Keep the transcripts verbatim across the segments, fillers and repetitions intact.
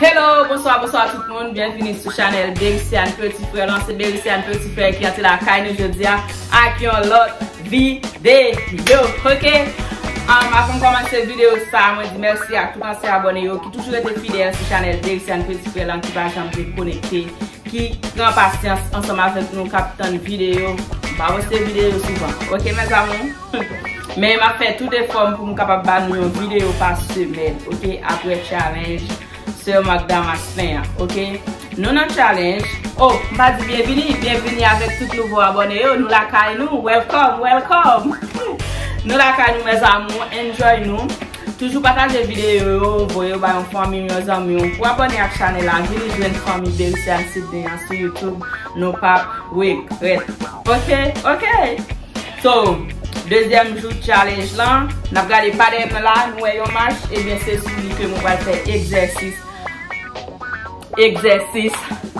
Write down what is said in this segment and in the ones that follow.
Hello, bonswa, bonswa tout moun. Byenvini sou chanèl Bericiane Petit Frère lan. Se Bericiane Petit Frère ki antre lakay nou jodi a ak yon lòt videyo, oke? Um, avan m kòmanse videyo sa, mwen di mèsi ak tout ansyen abòne yo ki toujou rete fidèl sou chanèl Bericiane Petit Frère lan, ki pa janm dekonekte, ki pran pasyans ansanm avèk nou, k ap tann videyo. M pa poste videyo souvan, oke, mes amours? Men m ap fè tout efò m pou m kapab ba nou yon videyo pa semèn, oke? Apre challenge Sè Magda Masten an, oke? Nou nan challenge. Oh, m pa di byenvini, byenvini avèk tout nouvo abòne yo. Nou lakay nou, welcome, welcome. Nou lakay nou, mes amours, enjoy nou. Toujou pataje videyo yo, voye yo ba yon fanmi w, yon zanmi w. Pou abòne ak chanèl la, vini jwenn fanmi Bericiane Sydney an sou YouTube. Nou p ap regrèt. Oke, oke. So, dezyèm jou challenge lan, n ap gade pa dèyè m nan la, nou wè yon mach, ebyen se sou li ke mwen pral fè egzèsis, egzèsis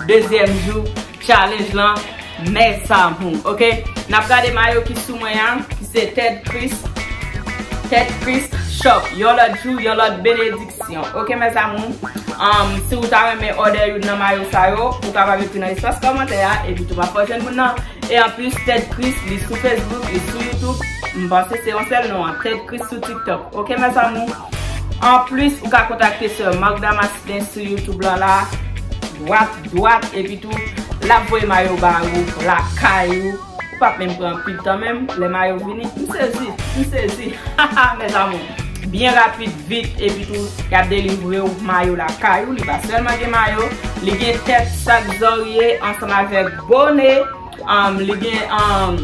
dezyèm jou challenge lan, mes amours, oke? N ap gade mayo ki sou mwen an, ki se Ted Chris, Ted Chris Shop, yon lòt jou, yon lòt benediksyon, oke, mes amours? Um, si w ta renmen òdè youn nan mayo sa yo, ou kapab ekri nan espas kòmantè a, epi tou m ap fè w jwenn moun nan. E anplis, Ted Chris, li sou Facebook, li sou YouTube. M panse se yon sèl non an, Ted Chris sou TikTok. Oke, mes amours? Anplis, ou ka kontakte sè Magda Masten sou YouTube lan la, dwat, dwat, epi tou, l ap voye mayo ba ou, lakay ou. Ou p ap menm pran anpil tan menm, lè mayo vini, m sezi, m sezi. Mes amours, byen rapid, vit, epi tou, y ap delivre w mayo lakay ou. Li pa sèlman gen mayo, li gen tèt, sak, zòrye, ansanm avèk bone. Um, li gen, um,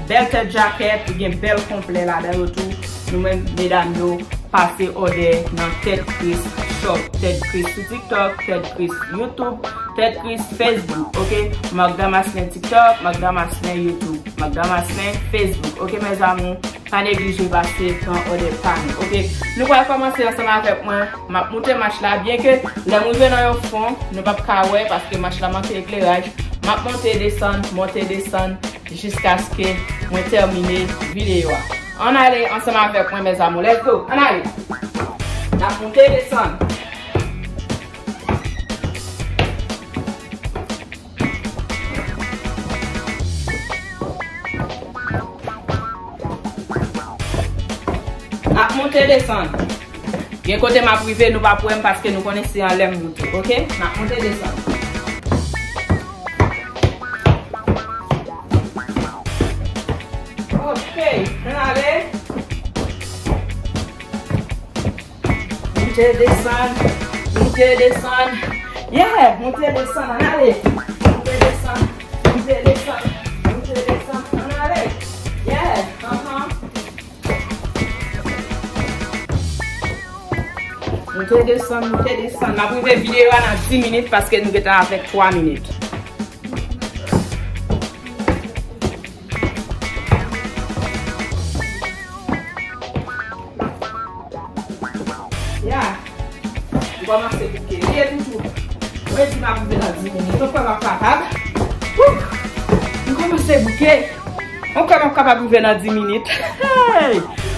bèl tèt jakèt, li gen bèl konplè ladan yo tou. Nou menm, medam yo, pase òdè nan Ted Chris Shop, Ted Chris sou TikTok, Ted Chris YouTube, Ted Chris Facebook, oke? Magda Masten TikTok, Magda Masten YouTube, Magda Masten Facebook, oke, mes amours? Pa neglije pase pran òdè pa nou, oke? Nou pral kòmanse ansanm avèk mwen. M ap moute mach la, byenke lè m rive nan yon fon, nou p ap ka wè paske mach la manke ekleraj. M ap monte desann, monte desann, jiskaske mwen tèmine videyo a. Ann ale ansanm avèk mwen, mes amours. Let's go! Ann ale! N ap monte desann. N ap monte desann. Gen kote m ap rive, nou p ap wè m paske nou konnen se anlè m moute, oke? N ap monte desann. Oke, ann ale. Moute desann, moute desann. Yeah, moute desann, ann ale. Moute desann, moute desann, moute desann, ann ale. Yeah, uh-huh. Moute desann, moute desann. N ap rive videyo a nan dis minit paske nou gentan avèk twa minit. Ya. M kòmanse bouke. Li ye toujou. Mwen di m ap rive nan dis minit. Mwen kwè m ap kapab. Wouh! M kòmanse bouke. Mwen kwè m ap kapab rive nan dis minit. Hey!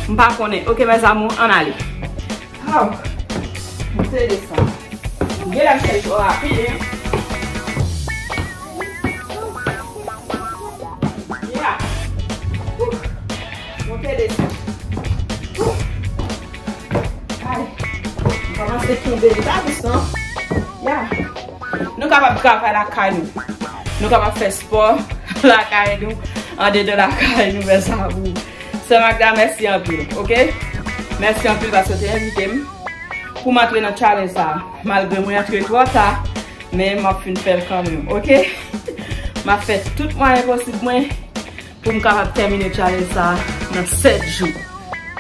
M pa konnen. Oke, mes amours, ann ale. Aw! Monte desann. M genlè fè l twò rapid, wi. Ya. Wouh! Monte desann. Wouh! Ay! M kòmanse kenbe l, ta dousan. Ya. Nou kapab travay lakay nou. Nou kapab fè spò lakay nou, andedan lakay nou, mes amours. Sè Magda, mèsi anpil, oke? Mèsi anpil paske w te envite m pou m antre nan challenge sa a. Malgre mwen antre twò ta, men m ap fin fè l kanmenm, oke? M ap fè tout mwayen posib mwen pou m kapab tèmine challenge sa a nan sèt jou.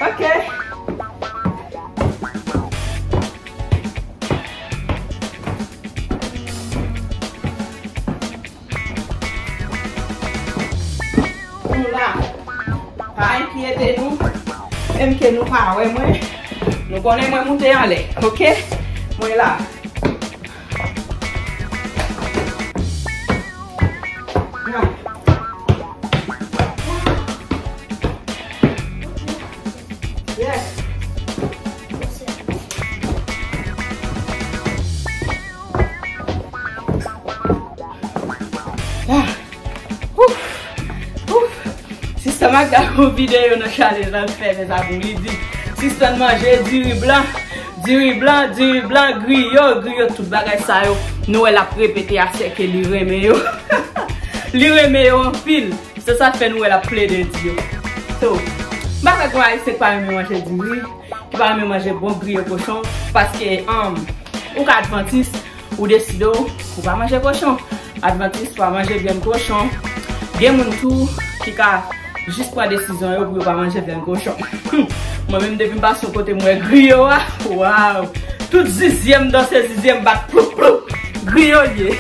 Oke? Nou la. Pa enkyete nou. Menm ke nou pa wè mwen, nou konnen mwen moute anlè, oke? Mwen la. Yes. Gade yon videyo nan challenge lan fè, mezanmi, li di, sispann manje diri blan, diri blan, diri blan, griyo, griyo, tout bagay sa yo, nou wè l ap repete a sè ke li renmen yo. Li renmen yo anpil. Se sa k fè nou wè l ap plede di yo. So, m pa kwè gen Ayisyen ki pa renmen manje diri, ki pa renmen manje bon griyo kochon, paske, um, ou ka advantis, ou deside w, ou pa manje kochon. Advantis pa manje vyann kochon. Gen moun tou ki ka jis pran desizyon yo pou yo pa manje vyann kochon. Mwen menm depi m pase yon kote m wè griyo a, waw! Tout zizyè m danse, zizyè m bat ploup ploup. Griyo l ye.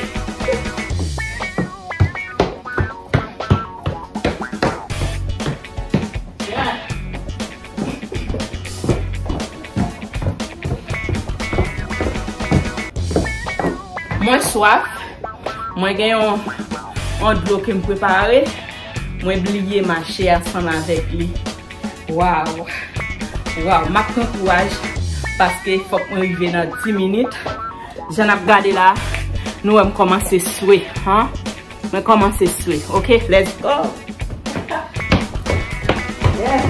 Mwen swaf. Mwen gen yon, yon dlo ke m prepare. Mwen bliye mache ansanm avèk li. Waw. Waw, m ap pran kouraj paske fòk mwen rive nan dis minit. Jan n ap gade la, nou wè m kòmanse swe, han? Mwen kòmanse swe. Ok, let's go. Yeah.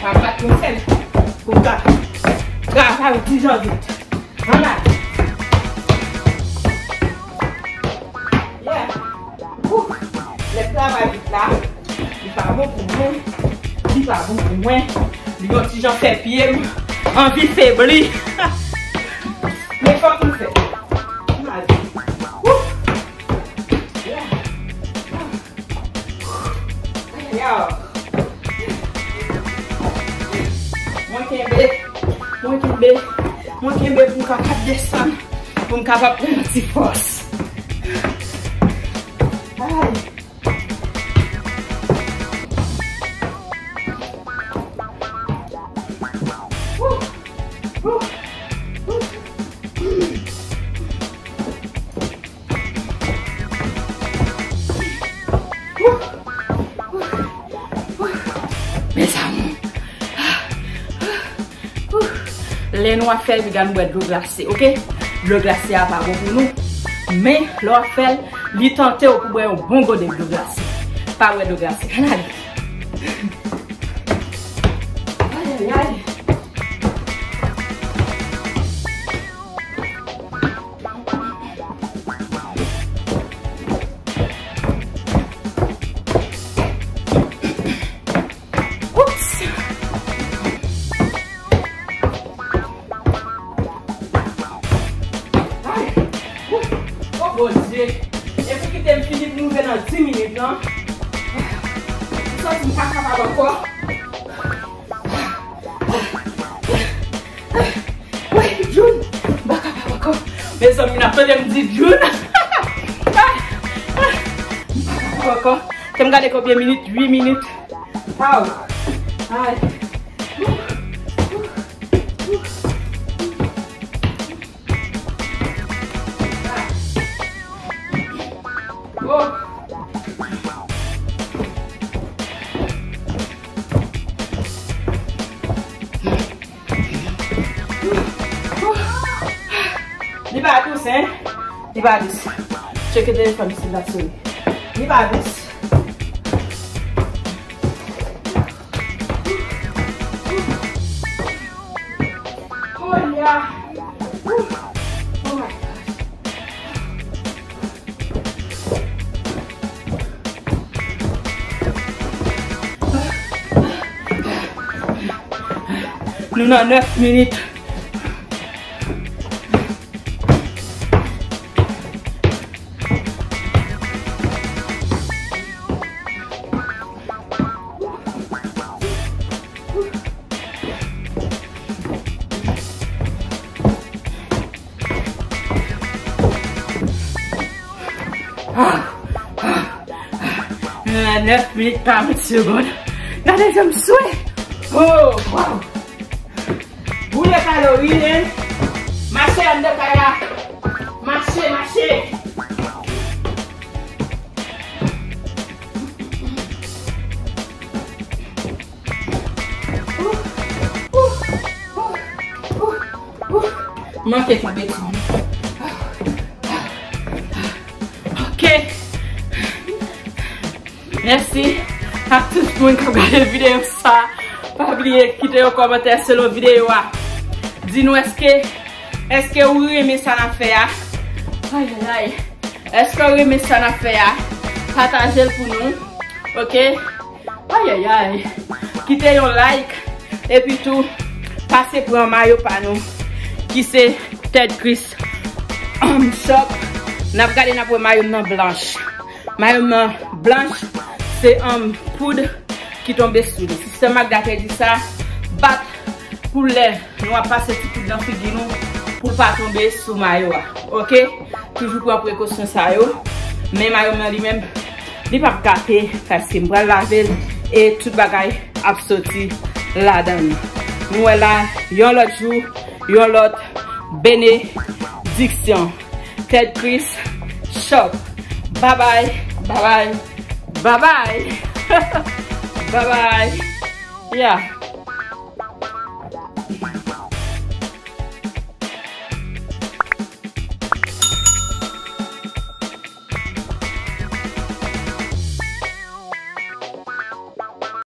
Pa bat yon sèl pou ka travay di jan vit. Ann ale. Yeah. Ouh. Lè travay vit la, li pa bon pou mwen. Li pa bon pou mwen. Li yon ti jan fè pye m anvi febli. Men fòk nou fè. Ann ale. Ouh. Yeah. Yo. Mwen kenbe, mwen kenbe, mwen kenbe pou m kapab desann, pou m kapab pran yon ti fòs. Ay. Woo! Woo! Woo! Mezanmi. Lè nou ap fè l, piga nou bwè dlo glase, ok? Dlo glase a pa bon pou nou. Men, lè w ap fè l, li tante w pou bwè yon bon gode dlo glase. Pa bwè dlo glase. Ann ale. Ayayay. Oups! Ay! Ouh! Oh, Bondye! Epi kite m fini pou nou rive nan dis minit lan. M santi m pa kapab ankò. Wi, Jun, m pa kapab ankò. Mezanmi, n ap tande m di Jun. M pa kapab ankò. Te m gade konbyen minit? Uit minit. Aw. Ay. Oh. Li pa dous, en? Li pa dous. Tcheke telefòn si l ap sone. Li pa dous. Oh, yeah. Oh my gosh. Nou nan nèf minit. Ah, ah, ah. Nou nan nèf minit karant segonn. Gade jan m swe. Oh, wow. Boule kalori, en. Mache anndan kay la. Mache, mache. Manke kenbe timoun. Mèsi ak tout moun k ap gade videyo sa. Pa bliye kite yon kòmantè selon videyo a. Di nou èske, èske ou renmen sa n ap fè a? Ayayay. Èske ou renmen sa n ap fè a? Pataje l pou nou. Oke? Ayayay. Kite yon like. Epi tou, pase pran mayo pa nou. Ki se Ted Chris um, Shop. N ap gade, n ap wè mayo m nan blanch. Mayo m nan blanch, se um, poud ki tonbe sou li. Sistè Magda te di sa, bat pou lè nou ap pase ti poud nan figi nou pou l pa tonbe sou mayo a. Oke? Toujou pran prekosyon sa yo. Men mayo m nan li menm, li p ap gate paske m pral lave l e tout bagay ap soti ladan l. Nou wè la yon lòt jou, yon lòt benediksyon. Ted Chris Shop. Babay, babay, babay. Babay. Yeah.